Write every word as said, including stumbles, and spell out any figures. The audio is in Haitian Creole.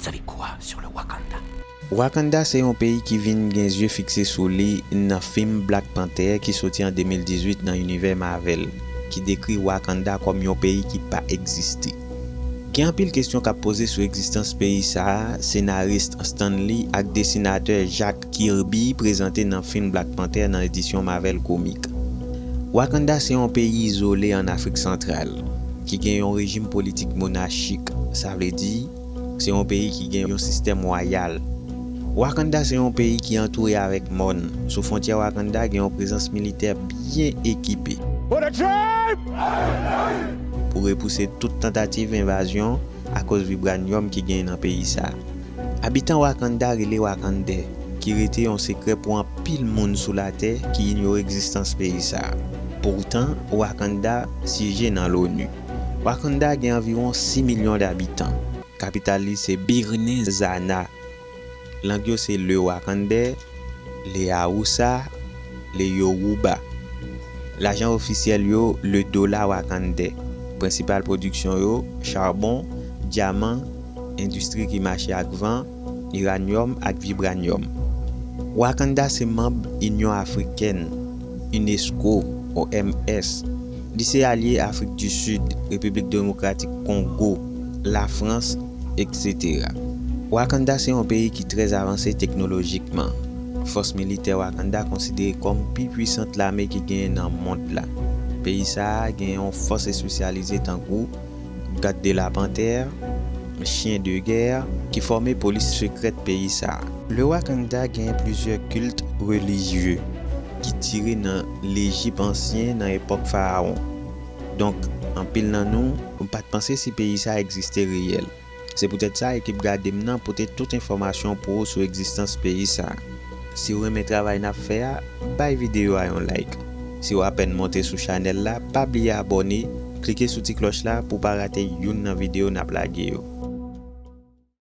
Vous avez quoi sur le Wakanda? Wakanda se yon peyi ki vin gen zye fikse sou li nan fim Black Panther ki soti an de mil dizuit nan inivè Marvel, ki dekri Wakanda kòm yon peyi ki pa egziste. Gen anpil kesyon k ap poze sou egzistans peyi sa a, senaris Stan Lee ak desinatè Jack Kirby prezante nan fim Black Panther nan edisyon Marvel Comics. Wakanda se yon peyi izole ann Afrik Santral, ki gen yon rejim politik monachik, sa vle di, se yon peyi ki gen yon sistèm wayal. Wakanda se yon peyi ki antoure avèk mòn. Sou fwontyè Wakanda gen yon prezans militè byen ekipe. Pou repouse tout tantativ envazyon akoz vibranyòm ki gen nan peyi sa. Abitan Wakanda rele Wakandè, ki rete yon sekrè pou anpil moun sou latè ki inyore egzistans peyi sa. Poutan, Wakanda sije nan l'ONU. Wakanda gen anviwon sis milyon d'abitan. Kapital li se Birnin Zana. Lang yo se le wakandè, le awousa, le yoruba. Lajan ofisyèl yo, le dola wakandè. Prensipal pwodiksyon yo, chabon, dyaman, endistri ki mache ak van, iranyòm ak vibranyòm. Wakanda se manm Inyon Afriken, UNESCO, O M S. Li se alye Afrik di Sid, Repiblik Demokratik Kongo, Lafrans, etsetera. Wakanda se yon peyi ki trè avanse teknolojikman. Fòs militè Wakanda konsidere kòm pi pwisant lame ki genyen nan mond la. Peyi sa a gen yon fòs espesyalize tankou Garde de la Panthère, Chien de Guerre, ki fòme polis sekrèt peyi sa a. Le Wakanda gen plizyè kilt relijye ki tire nan Lejip ansyen nan epòk farawon. Donk, anpil nan nou pa t panse si peyi sa a egziste reyèl. Se poutèt sa ekip Gade M nan pote tout enfòmasyon pou ou sou egzistans peyi sa a. Si w renmen travay n ap fè a, bay videyo a yon like. Si w apèn monte sou chanèl la, pa bliye abòne, klike sou ti klòch la pou w pa rate youn nan videyo n ap lage yo.